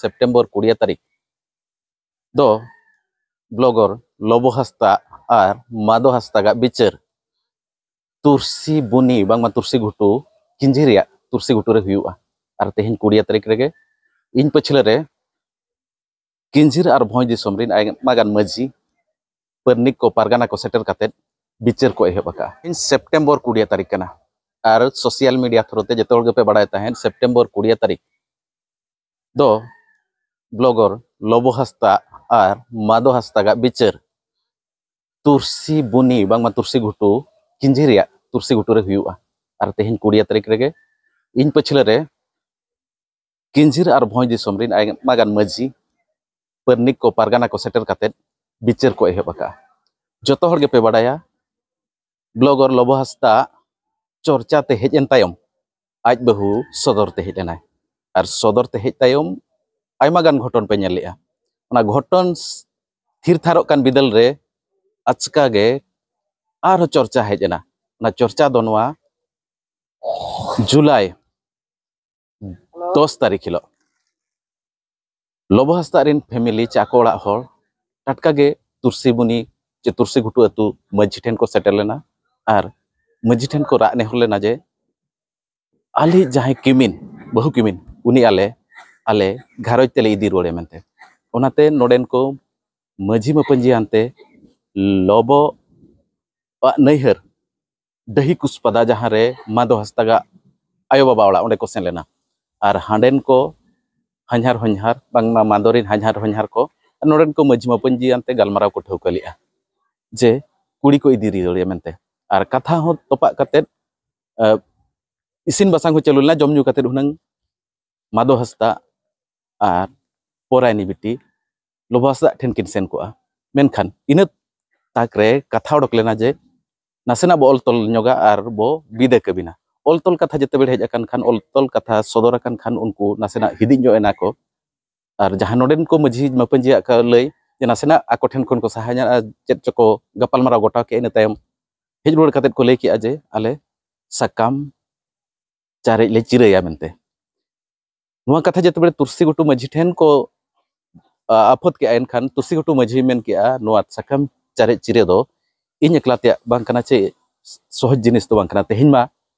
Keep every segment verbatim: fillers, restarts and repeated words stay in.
September ᱠᱩᱲᱤ ᱛᱟᱹᱨᱤᱠᱷ ᱫᱚ ᱵᱞᱚᱜᱚᱨ ᱞᱚᱵᱚ ᱦᱟᱸᱥᱫᱟ ᱟᱨ ᱢᱟᱫᱚ ᱦᱟᱸᱥᱫᱟᱜᱟᱜ ᱵᱤᱪᱟᱹᱨ ᱛᱩᱨᱥᱤ ᱵᱩᱱᱤ, ᱵᱟᱝᱢᱟ ᱛᱩᱨᱥᱤ ᱜᱷᱩᱴᱩ, ᱠᱤᱧᱡᱷᱤ ᱨᱮᱭᱟᱜ ᱛᱩᱨᱥᱤ ᱜᱷᱩᱴᱩ ᱨᱮ ᱦᱩᱭᱩᱜᱼᱟ᱾ ᱟᱨ ᱛᱮᱦᱮᱧ ᱠᱩᱲᱤ ᱛᱟᱹᱨᱤᱠᱷ ᱨᱮᱜᱮ ᱤᱧ ᱯᱟᱹᱪᱷᱞᱟᱹ ᱨᱮ ᱠᱤᱧᱡᱷᱤᱨ ᱟᱨ ᱵᱷᱚᱸᱡᱽ ᱫᱤᱥᱚᱢ ᱨᱮᱱ ᱟᱭᱢᱟ ᱜᱟᱱ ᱢᱟᱹᱡᱷᱤ, ᱯᱟᱨᱟᱱᱤᱠ ᱠᱚ, ᱯᱟᱨᱜᱟᱱᱟ ᱠᱚ ᱥᱮᱴᱮᱨ ᱠᱟᱛᱮ ᱵᱤᱪᱟᱹᱨ ᱠᱚ ᱮᱦᱚᱵ ᱟᱠᱟᱫᱼᱟ᱾ ᱛᱮᱦᱮᱧ ᱥᱮᱯᱴᱮᱢᱵᱚᱨ ᱠᱩᱲᱤ ᱛᱟᱹᱨᱤᱠᱷ ᱠᱟᱱᱟ᱾ ᱟᱨ ᱥᱳᱥᱟᱞ ᱢᱤᱰᱤᱭᱟ ᱛᱷᱨᱩ ᱛᱮ ᱡᱚᱛᱚ ᱦᱚᱲ ᱜᱮᱯᱮ ᱵᱟᱲᱟᱭ ᱛᱟᱦᱮᱸᱫ, ᱥᱮᱯᱴᱮᱢᱵᱚᱨ ᱠᱩᱲᱤ ᱛᱟᱹᱨᱤᱠᱷ ᱫᱚ ᱵᱞᱚᱜᱚᱨ ᱞᱚᱵᱚ ᱦᱟᱸᱥᱫᱟ ᱟᱨ ᱢᱟᱫᱚ ᱦᱟᱸᱥᱫᱟᱜᱟᱜ ᱵᱤᱪᱟᱹᱨ ᱛᱩᱨᱥᱤ ᱵᱩᱱᱤ, ᱵᱟᱝᱢᱟ ᱛᱩᱨᱥᱤ ᱜᱷᱩᱴᱩ, ᱠᱤᱧᱡᱷᱤ ᱨᱮᱭᱟᱜ ᱛᱩᱨᱥᱤ ᱜᱷᱩᱴᱩ ᱨᱮ ᱦᱩᱭᱩᱜᱼᱟ᱾ ᱟᱨ ᱛᱮᱦᱮᱧ ᱠᱩᱲᱤ ᱛᱟᱹᱨᱤᱠᱷ ᱨᱮᱜᱮ ᱤᱧ ᱯᱟᱹᱪᱷᱞᱟᱹ ᱨᱮ ᱠᱤᱧᱡᱷᱤᱨ ᱟᱨ ᱵᱷᱚᱸᱡᱽ ᱫᱤᱥᱚᱢ ᱨᱮᱱ ᱟᱭᱢᱟ ᱜᱟᱱ ᱢᱟᱹᱡᱷᱤ, ᱯᱟᱨᱟᱱᱤᱠ ᱠᱚ, ᱯᱟᱨᱜᱟᱱᱟ ᱠᱚ ᱥᱮᱴᱮᱨ ᱠᱟᱛᱮ ᱵᱤᱪᱟᱹᱨ ᱠᱚ ᱮᱦᱚᱵ ᱟᱠᱟᱫᱼᱟ᱾ ᱡᱚᱛᱚ ᱦᱚᱲ ᱜᱮᱯᱮ ᱵᱟᱲᱟᱭᱟ, ᱵᱞᱚᱜᱚᱨ ᱞᱚᱵᱚ ᱦᱟᱸᱥᱫᱟ ᱪᱚᱨᱪᱟ ᱛᱮ ᱦᱮᱡ ᱮᱱ ᱛᱟᱭᱚᱢ ᱟᱡ ᱵᱟᱹᱦᱩ ᱥᱚᱫᱚᱨ ᱛᱮ ᱦᱮᱡ ᱞᱮᱱᱟᱭ᱾ ᱟᱨ ᱥᱚᱫᱚᱨ ᱛᱮ ᱦᱮᱡ ᱛᱟᱭᱚᱢ ᱟᱭᱢᱟ ᱜᱟᱱ ᱜᱷᱚᱴᱚᱱ ᱯᱮ ᱧᱮᱞ ᱞᱮᱜᱼᱟ᱾ ᱚᱱᱟ ᱜᱷᱚᱴᱚᱱ ᱛᱷᱤᱨ ᱛᱷᱟᱨᱚᱜ ᱠᱟᱱ ᱵᱤᱫᱟᱹᱞ ᱨᱮ ᱟᱪᱠᱟ ᱜᱮ ᱟᱨᱦᱚᱸ ᱪᱚᱨᱪᱟ ᱦᱮᱡ ᱮᱱᱟ᱾ ᱚᱱᱟ ᱪᱚᱨᱪᱟ ᱫᱚ ᱱᱚᱣᱟ ᱡᱩᱞᱟᱭ ᱫᱚᱥ ᱛᱟᱹᱨᱤᱠᱷ ᱦᱤᱞᱳᱜ ᱞᱚᱵᱚ ᱦᱟᱸᱥᱫᱟ ᱨᱮᱱ ᱯᱷᱮᱢᱮᱞᱤ ᱪᱮ ᱟᱠᱚ ᱚᱲᱟᱜ ᱦᱚᱲ ᱴᱟᱴᱠᱟ ᱜᱮ ᱛᱩᱨᱥᱤ ᱵᱩᱱᱤ ᱪᱮ ᱛᱩᱨᱥᱤ ᱜᱷᱩᱴᱩ ᱟᱹᱛᱩ ᱢᱟᱹᱡᱷᱤ ᱴᱷᱮᱱ ᱠᱚ ᱥᱮᱴᱮᱨ ᱞᱮᱱᱟ᱾ ᱟᱨ ᱢᱟᱹᱡᱷᱤ ᱴᱷᱮᱱ ᱠᱚ ᱨᱟᱜ ᱱᱮᱦᱚᱨ ᱞᱮᱱᱟ ᱡᱮ ᱟᱞᱮ ᱡᱟᱦᱟᱸᱭ ᱠᱤᱢᱤᱱ, ᱵᱟᱹᱦᱩ ᱠᱤᱢᱤᱱ, ᱩᱱᱤ ᱟᱞᱮ, ᱟᱞᱮ ᱜᱷᱟᱨᱚᱸᱡᱽ ᱛᱮᱞᱮ ᱤᱫᱤ ᱨᱩᱣᱟᱹᱲᱮ ᱢᱮᱱᱛᱮ᱾ ᱚᱱᱟᱛᱮ ᱱᱚᱰᱮᱱ ᱠᱚ ᱢᱟᱹᱡᱷᱤ ᱢᱟᱹᱯᱟᱹᱧᱡᱤ ᱟᱱᱛᱮ ᱞᱚᱵᱚ ᱟᱜ ᱱᱟᱹᱭᱦᱟᱹᱨ ᱰᱟᱹᱦᱤ ᱠᱩᱥᱯᱟᱫᱟ, ᱡᱟᱦᱟᱸ ᱨᱮ ᱢᱟᱫᱚ ᱦᱟᱸᱥᱫᱟᱜᱟᱜ ᱟᱭᱳᱼᱵᱟᱵᱟ ᱚᱲᱟᱜ, ᱚᱸᱰᱮ ᱠᱚ ᱥᱮᱱ ᱞᱮᱱᱟ᱾ ᱟᱨ ᱦᱟᱸᱰᱮᱱ ᱠᱚ ᱦᱟᱧᱦᱟᱨ ᱦᱚᱧᱦᱟᱨ, ᱵᱟᱝᱢᱟ ᱢᱟᱫᱚ ᱨᱮᱱ ᱦᱟᱧᱦᱟᱨ ᱦᱚᱧᱦᱟᱨ ᱠᱚ ᱱᱚᱰᱮᱱ ᱠᱚ ᱢᱟᱹᱡᱷᱤ ᱢᱟᱹᱯᱟᱹᱧᱡᱤ ᱟᱱᱛᱮ ᱜᱟᱞᱢᱟᱨᱟᱣ ᱠᱚ ᱴᱷᱟᱹᱣᱠᱟᱹ ᱞᱮᱫᱼᱟ ᱡᱮ ᱠᱩᱲᱤ ᱠᱚ ᱤᱫᱤ ᱨᱩᱣᱟᱹᱲᱮᱭᱟ ᱢᱮᱱᱛᱮ᱾ ᱟᱨ ᱠᱟᱛᱷᱟ ᱦᱚᱸ ᱛᱚᱯᱟᱜ ᱠᱟᱛᱮᱫ, ᱟᱹ, ᱤᱥᱤᱱ ᱵᱟᱥᱟᱝ ᱦᱚᱸ ᱪᱟᱹᱞᱩ ᱞᱮᱱᱟ᱾ ᱡᱚᱢ ᱧᱩ ᱠᱟᱛᱮᱫ ᱦᱩᱱᱟᱹᱝ ᱢᱟᱫᱚ ᱦᱟᱸᱥᱫᱟ ᱟᱨ ᱯᱚᱨᱟᱭᱱᱤ ᱵᱤᱴᱤ ᱞᱚᱵᱚ ᱦᱟᱸᱥᱫᱟ ᱴᱷᱮᱱ ᱠᱤᱱ ᱥᱮᱱ ᱠᱚᱜᱼᱟ᱾ ᱢᱮᱱᱠᱷᱟᱱ ᱤᱱᱟᱹ ᱛᱟᱠ ᱨᱮ ᱠᱟᱛᱷᱟ ᱚᱰᱚᱠ ᱞᱮᱱᱟ ᱡᱮ ᱱᱟᱥᱮᱱᱟᱜ ᱵᱚ ᱚᱞ ᱛᱚᱞ ᱧᱚᱜᱟ ᱟᱨ ᱵᱚ ᱵᱤᱫᱟᱹ ᱠᱟᱹᱵᱤᱱᱟ᱾ ᱚᱞ ᱛᱚᱞ ᱠᱟᱛᱷᱟ ᱡᱮᱛᱮ ᱵᱮᱲ ᱦᱮᱡ ᱟᱠᱟᱱ ᱠᱷᱟᱱ, ᱚᱞ ᱛᱚᱞ ᱠᱟᱛᱷᱟ ᱥᱚᱫᱚᱨ ᱟᱠᱟᱱ ᱠᱷᱟᱱ, ᱩᱱᱠᱩ ᱱᱟᱥᱮᱱᱟᱜ ᱦᱤᱫᱤᱡ ᱧᱚᱜ ᱮᱱᱟ ᱠᱚ᱾ ᱟᱨ ᱡᱟᱦᱟᱸ ᱱᱚᱰᱮᱱ ᱠᱚ ᱢᱟᱹᱡᱷᱤ ᱢᱟᱹᱯᱟᱹᱧᱡᱤᱭᱟᱜ ᱠᱟ-, ᱞᱟᱹᱭ ᱡᱮ ᱱᱟᱥᱮᱱᱟᱜ ᱟᱠᱚ ᱴᱷᱮᱱ ᱠᱷᱚᱱ ᱠᱚ ᱥᱟᱦᱟ ᱧᱚᱜᱼᱟ, ᱪᱮᱫ ᱪᱚᱠᱚ ᱜᱟᱯᱟᱞᱢᱟᱨᱟᱣ ᱜᱚᱴᱟ ᱠᱮᱜᱼᱟ᱾ ᱤᱱᱟᱹ ᱛᱟᱭᱚᱢ ᱦᱮᱡ ᱨᱩᱣᱟᱹᱲ ᱠᱟᱛᱮᱫ ᱠᱚ ᱞᱟᱹᱭ ᱠᱮᱜᱼᱟ ᱡᱮ ᱟᱞᱮ ᱥᱟᱠᱟᱢ ᱪᱟᱨᱮᱡ ᱞᱮ ᱪᱤᱨᱟᱹᱭᱟ ᱢᱮᱱᱛᱮ᱾ ᱱᱚᱣᱟ ᱠᱟᱛᱷᱟ ᱡᱮᱛᱮ ᱵᱮᱲᱮ ᱛᱩᱨᱥᱤ ᱜᱷᱩᱴᱩ ᱢᱟᱹᱡᱷᱤ ᱴᱷᱮᱱ ᱠᱚ ᱟ, ᱟᱯᱷᱚᱫ ᱠᱮᱜᱼᱟ, ᱮᱱᱠᱷᱟᱱ ᱛᱩᱨᱥᱤ ᱜᱷᱩᱴᱩ ᱢᱟᱹᱡᱷᱤ ᱢᱮᱱ ᱠᱮᱜᱼᱟ, ᱱᱚᱣᱟ ᱥᱟᱠᱟᱢ ᱪᱟᱨᱮᱡ ᱪᱤᱨᱟᱹ ᱫᱚ ᱤᱧ ᱮᱠᱞᱟ ᱛᱮᱭᱟᱜ ᱵᱟᱝ ᱠᱟᱱᱟ, ᱪᱮ ᱥᱚᱦᱚᱡᱽ ᱡᱤᱱᱤᱥ ᱫᱚ ᱵᱟᱝ ᱠᱟᱱᱟ᱾ ᱛᱮᱦᱮᱧ ᱢᱟ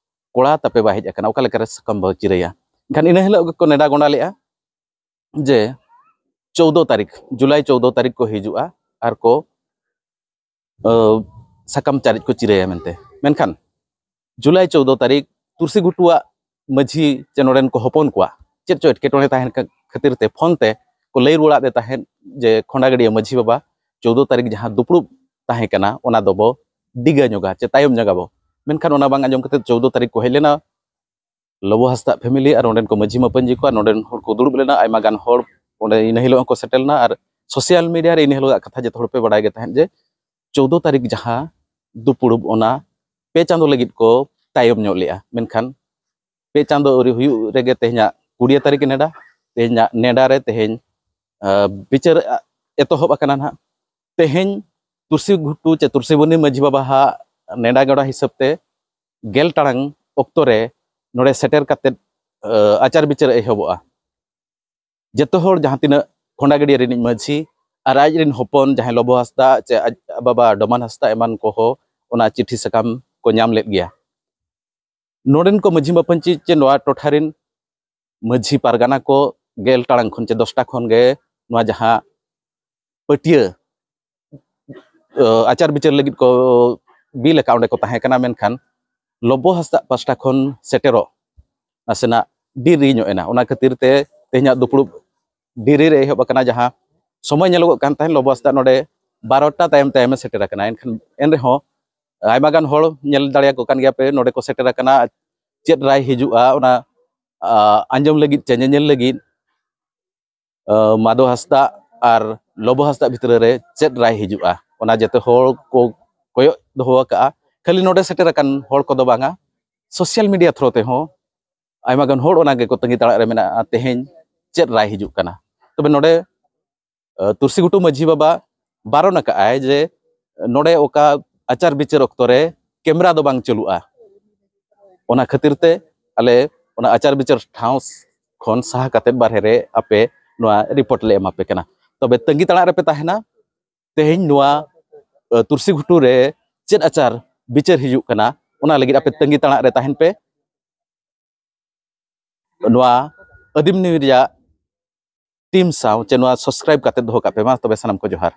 ᱠᱚᱲᱟ ᱛᱟᱯᱮ ᱵᱟᱭ ᱦᱮᱡ ᱟᱠᱟᱱᱟ, ᱚᱠᱟ ᱞᱮᱠᱟᱨᱮ ᱥᱟᱠᱟᱢ ᱵᱚ ᱪᱤᱨᱟᱹᱭᱟ? ᱮᱱᱠᱷᱟᱱ ᱤᱱᱟᱹ ᱦᱤᱞᱳᱜ ᱜᱮᱠᱚ ᱱᱮᱰᱟ ᱜᱚᱸᱰᱟ ᱞᱮᱜᱼᱟ ᱡᱮ ᱪᱳᱫᱽᱫᱳ ᱛᱟᱹᱨᱤᱠᱷ, ᱡᱩᱞᱟᱭ ᱪᱳᱫᱽᱫᱳ ᱛᱟᱹᱨᱤᱠᱷ ᱠᱚ ᱦᱤᱡᱩᱜᱼᱟ ᱟᱨ ᱠᱚ ᱟᱹ, ᱥᱟᱠᱟᱢ ᱪᱟᱨᱮᱡ ᱠᱚ ᱪᱤᱨᱟᱹᱭᱟ ᱢᱮᱱᱛᱮ᱾ ᱢᱮᱱᱠᱷᱟᱱ ᱡᱩᱞᱟᱭ ᱪᱳᱫᱽᱫᱳ ᱛᱟᱹᱨᱤᱠᱷ ᱛᱩᱨᱥᱤ ᱜᱷᱩᱴᱩᱣᱟᱜ ᱢᱟᱹᱡᱷᱤ ᱪᱮ ᱱᱚᱰᱮᱱ ᱠᱚ ᱦᱚᱯᱚᱱ ᱠᱚᱣᱟᱜ ᱪᱮᱫ ᱪᱚ ᱮᱴᱠᱮᱴᱚᱬᱮ ᱛᱟᱦᱮᱱ ᱠᱷᱟᱹᱛᱤᱨ ᱛᱮ ᱯᱷᱳᱱ ᱛᱮ ᱠᱚ ᱞᱟᱹᱭ ᱨᱩᱣᱟᱹᱲᱟᱫ ᱫᱮ ᱛᱟᱦᱮᱸᱫ ᱡᱮ, ᱠᱷᱚᱸᱰᱟᱜᱟᱹᱰᱤᱭᱟᱹ ᱢᱟᱹᱡᱷᱤ ᱵᱟᱵᱟ, ᱪᱳᱫᱽᱫᱳ ᱛᱟᱹᱨᱤᱠᱷ ᱡᱟᱦᱟᱸ ᱫᱩᱯᱲᱩᱵ ᱛᱟᱦᱮᱸ ᱠᱟᱱᱟ, ᱚᱱᱟ ᱫᱚᱵᱚ ᱰᱤᱜᱟᱹ ᱧᱚᱜᱟ ᱪᱮ ᱛᱟᱭᱚᱢ ᱧᱚᱜᱟᱵᱚ᱾ ᱢᱮᱱᱠᱷᱟᱱ ᱚᱱᱟ ᱵᱟᱝ ᱟᱸᱡᱚᱢ ᱠᱟᱛᱮ ᱪᱳᱫᱽᱫᱳ ᱛᱟᱹᱨᱤᱠᱷ ᱠᱚ ᱦᱮᱡ ᱞᱮᱱᱟ᱾ ᱞᱚᱵᱚ ᱦᱟᱸᱥᱫᱟᱜ ᱯᱷᱮᱢᱤᱞᱤ ᱟᱨ ᱚᱸᱰᱮᱱ ᱠᱚ ᱢᱟᱹᱡᱷᱤ ᱢᱟᱹᱯᱟᱹᱧᱡᱤ ᱠᱚ ᱟᱨ ᱱᱚᱸᱰᱮᱱ ᱦᱚᱲ ᱠᱚ ᱫᱩᱲᱩᱵ ᱞᱮᱱᱟ᱾ ᱟᱭᱢᱟ ᱜᱟᱱ ᱦᱚᱲ ᱚᱸᱰᱮ ᱤᱱᱟᱹ ᱦᱤᱞᱳᱜ ᱦᱚᱸᱠᱚ ᱥᱮᱴᱮᱨ ᱞᱮᱱᱟ ᱟᱨ ᱥᱳᱥᱟᱞ ᱢᱤᱰᱤᱭᱟ ᱨᱮ ᱤᱱᱟᱹ ᱦᱤᱞᱳᱜᱟᱜ ᱠᱟᱛᱷᱟ ᱡᱚᱛᱚ ᱦᱚᱲ ᱯᱮ ᱵᱟᱲᱟᱭ ᱜᱮ ᱛᱟᱦᱮᱸᱫ ᱡᱮ ᱪᱳᱫᱽᱫᱳ ᱛᱟᱹᱨᱤᱠᱷ ᱡᱟᱦᱟᱸ ᱫᱩᱯᱲᱩᱵ, ᱚᱱᱟ ᱯᱮ ᱪᱟᱸᱫᱳ ᱞᱟᱹᱜᱤᱫ ᱠᱚ ᱛᱟᱭᱚᱢ ᱧᱚᱜ ᱞᱮᱜᱼᱟ᱾ ᱢᱮᱱᱠᱷᱟᱱ ᱯᱮ ᱪᱟᱸᱫᱳ ᱟᱹᱣᱨᱤ ᱦᱩᱭᱩᱜ ᱨᱮᱜᱮ ᱛᱮᱦᱮᱧᱟᱜ ᱠᱩᱲᱤᱭᱟᱹ ᱛᱟᱹᱨᱤᱠᱷ ᱱᱮᱰᱟ, ᱛᱮᱦᱮᱧᱟᱜ ᱱᱮᱰᱟ ᱨᱮ ᱛᱮᱦᱮᱧ ᱟᱸ, ᱵᱤᱪᱟᱹᱨ ᱮᱛᱚᱦᱚᱵ ᱟᱠᱟᱱᱟ ᱱᱟᱦᱟᱜ᱾ ᱛᱮᱦᱮᱧ ᱛᱩᱨᱥᱤ ᱜᱷᱩᱴᱩ ᱪᱮ ᱛᱩᱨᱥᱤ ᱵᱚᱱᱤ ᱢᱟᱹᱡᱷᱤ ᱵᱟᱵᱟ ᱦᱟᱜ ᱱᱮᱰᱟ ᱜᱚᱰᱟ ᱦᱤᱥᱟᱹᱵ ᱛᱮ ᱜᱮᱞ ᱴᱟᱲᱟᱝ ᱚᱠᱛᱚ ᱨᱮ ᱱᱚᱰᱮ ᱥᱮᱴᱮᱨ ᱠᱟᱛᱮᱫ, ᱟᱸ, ᱟᱪᱟᱨ ᱵᱤᱪᱟᱹᱨ ᱮᱦᱚᱵᱚᱜᱼᱟ᱾ ᱡᱚᱛᱚ ᱦᱚᱲ ᱡᱟᱦᱟᱸ ᱛᱤᱱᱟᱹᱜ ᱠᱷᱚᱸᱰᱟᱜᱟᱹᱰᱤᱭᱟᱹ ᱨᱤᱱᱤᱡ ᱢᱟᱹᱡᱷᱤ ᱟᱨ ᱟᱡ ᱨᱤᱱ ᱦᱚᱯᱚᱱ ᱡᱟᱦᱟᱸᱭ ᱞᱚᱵᱚ ᱦᱟᱸᱥᱫᱟ ᱪᱮ ᱟᱡ ᱵᱟᱵᱟ ᱰᱚᱢᱟᱱ ᱦᱟᱸᱥᱫᱟ ᱮᱢᱟᱱ ᱠᱚᱦᱚᱸ ᱚᱱᱟ ᱪᱤᱴᱷᱤ ᱥᱟᱠᱟᱢ ᱠᱚ ᱧᱟᱢ ᱞᱮᱫ ᱜᱮᱭᱟ᱾ ᱱᱚᱰᱮᱱ ᱠᱚ ᱢᱟᱹᱡᱷᱤ ᱢᱟᱹᱯᱟᱹᱧᱪᱤ ᱪᱮ ᱱᱚᱣᱟ ᱴᱚᱴᱷᱟ ᱨᱤᱱ ᱢᱟᱹᱡᱷᱤ ᱯᱟᱨᱜᱟᱱᱟ ᱠᱚ ᱜᱮᱞ ᱴᱟᱲᱟᱝ ᱠᱷᱚᱱ ᱪᱮ ᱫᱚᱥᱴᱟ ᱠᱷᱚᱱ ᱜᱮ ᱱᱚᱣᱟ ᱡᱟᱦᱟᱸ ᱯᱟᱹᱴᱭᱟᱹ, ᱟᱹ, ᱟᱪᱟᱨ ᱵᱤᱪᱟᱹᱨ ᱞᱟᱹᱜᱤᱫ ᱠᱚ ᱵᱤᱞ ᱟᱠᱟᱫ, ᱚᱸᱰᱮ ᱠᱚ ᱛᱟᱦᱮᱸ ᱠᱟᱱᱟ᱾ ᱢᱮᱱᱠᱷᱟᱱ ᱞᱚᱵᱚ ᱦᱟᱸᱥᱫᱟᱜ ᱯᱟᱥᱴᱟ ᱠᱷᱚᱱ ᱥᱮᱴᱮᱨᱚᱜ ᱱᱟᱥᱮᱱᱟᱜ ᱰᱮᱨᱤ ᱧᱚᱜ ᱮᱱᱟ᱾ ᱚᱱᱟ ᱠᱷᱟᱹᱛᱤᱨ ᱛᱮ ᱛᱮᱦᱮᱧᱟᱜ ᱫᱩᱯᱲᱩᱵ ᱰᱮᱨᱤ ᱨᱮ ᱮᱦᱚᱵ ᱟᱠᱟᱱᱟ᱾ ᱡᱟᱦᱟᱸ ᱥᱚᱢᱚᱭ ᱧᱮᱞᱚᱜᱚᱜ ᱠᱟᱱ ᱛᱟᱦᱮᱸᱫ, ᱞᱚᱵᱚ ᱦᱟᱸᱥᱫᱟᱜ ᱱᱚᱰᱮ ᱵᱟᱨᱚᱴᱟ ᱛᱟᱭᱚᱢ ᱛᱟᱭᱚᱢᱮ ᱥᱮᱴᱮᱨ ᱟᱠᱟᱱᱟ᱾ ᱮᱱᱠᱷᱟᱱ ᱮᱱ ᱨᱮᱦᱚᱸ ᱟᱭᱢᱟ ᱜᱟᱱ ᱦᱚᱲ ᱧᱮᱞ ᱫᱟᱲᱮᱭᱟᱠᱚ ᱠᱟᱱ ᱜᱮᱭᱟ ᱯᱮ, ᱱᱚᱰᱮ ᱠᱚ ᱥᱮᱴᱮᱨ ᱟᱠᱟᱱᱟ᱾ ᱪᱮᱫ ᱨᱟᱭ ᱦᱤᱡᱩᱜᱼᱟ, ᱚᱱᱟ, ᱟ, ᱟᱸᱡᱚᱢ ᱞᱟᱹᱜᱤᱫ ᱪᱮ ᱧᱮᱧᱮᱞ ᱞᱟᱹᱜᱤᱫ, ᱟ, ᱢᱟᱫᱷᱚ ᱦᱟᱸᱥᱫᱟᱜ ᱟᱨ ᱞᱚᱵᱚ ᱦᱟᱸᱥᱫᱟᱜ ᱵᱷᱤᱛᱨᱤ ᱨᱮ ᱪᱮᱫ ᱨᱟᱭ ᱦᱤᱡᱩᱜᱼᱟ, ᱚᱱᱟ ᱡᱚᱛᱚ ᱦᱚᱲ ᱠᱚ ᱠᱚᱭᱚᱜ ᱫᱚᱦᱚ ᱟᱠᱟᱜᱼᱟ᱾ ᱠᱷᱟᱹᱞᱤ ᱱᱚᱰᱮ ᱥᱮᱴᱮᱨ ᱟᱠᱟᱱ ᱦᱚᱲ ᱠᱚᱫᱚ ᱵᱟᱝᱟ, ᱥᱳᱥᱟᱞ ᱢᱤᱰᱤᱭᱟ ᱛᱷᱨᱳ ᱛᱮᱦᱚᱸ ᱟᱭᱢᱟ ᱜᱟᱱ ᱦᱚᱲ ᱚᱱᱟ ᱜᱮᱠᱚ ᱛᱟᱺᱜᱤ ᱛᱟᱲᱟᱜ ᱨᱮ ᱢᱮᱱᱟᱜᱼᱟ, ᱛᱮᱦᱮᱧ ᱪᱮᱫ ᱨᱟᱭ ᱦᱤᱡᱩᱜ ᱠᱟᱱᱟ᱾ ᱛᱚᱵᱮ ᱱᱚᱰᱮ ᱟᱹ, ᱛᱩᱨᱥᱤ ᱜᱷᱩᱴᱩ ᱢᱟᱹᱡᱷᱤ ᱵᱟᱵᱟ ᱵᱟᱨᱚᱱ ᱟᱠᱟᱫᱼᱟᱭ ᱡᱮ ᱱᱚᱰᱮ ᱚᱠᱟ ᱟᱪᱟᱨ ᱵᱤᱪᱟᱹᱨ ᱚᱠᱛᱚ ᱨᱮ ᱠᱮᱢᱮᱨᱟ ᱫᱚ ᱵᱟᱝ ᱪᱟᱹᱞᱩᱜᱼᱟ᱾ ᱚᱱᱟ ᱠᱷᱟᱹᱛᱤᱨ ᱛᱮ ᱟᱞᱮ ᱚᱱᱟ ᱟᱪᱟᱨ ᱵᱤᱪᱟᱹᱨ ᱴᱷᱟᱶ ᱠᱷᱚᱱ ᱥᱟᱦᱟ ᱠᱟᱛᱮ ᱵᱟᱨᱦᱮ ᱨᱮ ᱟᱯᱮ ᱱᱚᱣᱟ ᱨᱤᱯᱳᱨᱴ ᱞᱮ ᱮᱢᱟ ᱯᱮ ᱠᱟᱱᱟ᱾ ᱛᱚᱵᱮ ᱛᱟᱺᱜᱤ ᱛᱟᱲᱟᱜ ᱨᱮᱯᱮ ᱛᱟᱦᱮᱱᱟ᱾ ᱛᱮᱦᱮᱧ ᱱᱚᱣᱟ ᱛᱩᱨᱥᱤ ᱜᱷᱩᱴᱩ ᱨᱮ ᱪᱮᱫ ᱟᱪᱟᱨ ᱵᱤᱪᱟᱹᱨ ᱦᱤᱡᱩᱜ ᱠᱟᱱᱟ, ᱚᱱᱟ ᱞᱟᱹᱜᱤᱫ ᱟᱯᱮ ᱛᱟᱺᱜᱤ ᱛᱟᱲᱟᱜ ᱨᱮ ᱛᱟᱦᱮᱱ ᱯᱮ᱾ ᱱᱚᱣᱟ ᱟᱹᱫᱤᱢ ᱱᱤᱭᱩᱡᱽ ᱨᱮᱭᱟᱜ ᱴᱤᱢ ᱥᱟᱶ ᱪᱮ ᱱᱚᱣᱟ ᱥᱟᱵᱥᱠᱨᱟᱭᱤᱵ ᱠᱟᱛᱮ ᱫᱚᱦᱚ ᱠᱟᱜ ᱯᱮ᱾ ᱢᱟ ᱛᱚᱵᱮ ᱥᱟᱱᱟᱢ ᱠᱚ ᱡᱚᱦᱟᱨ᱾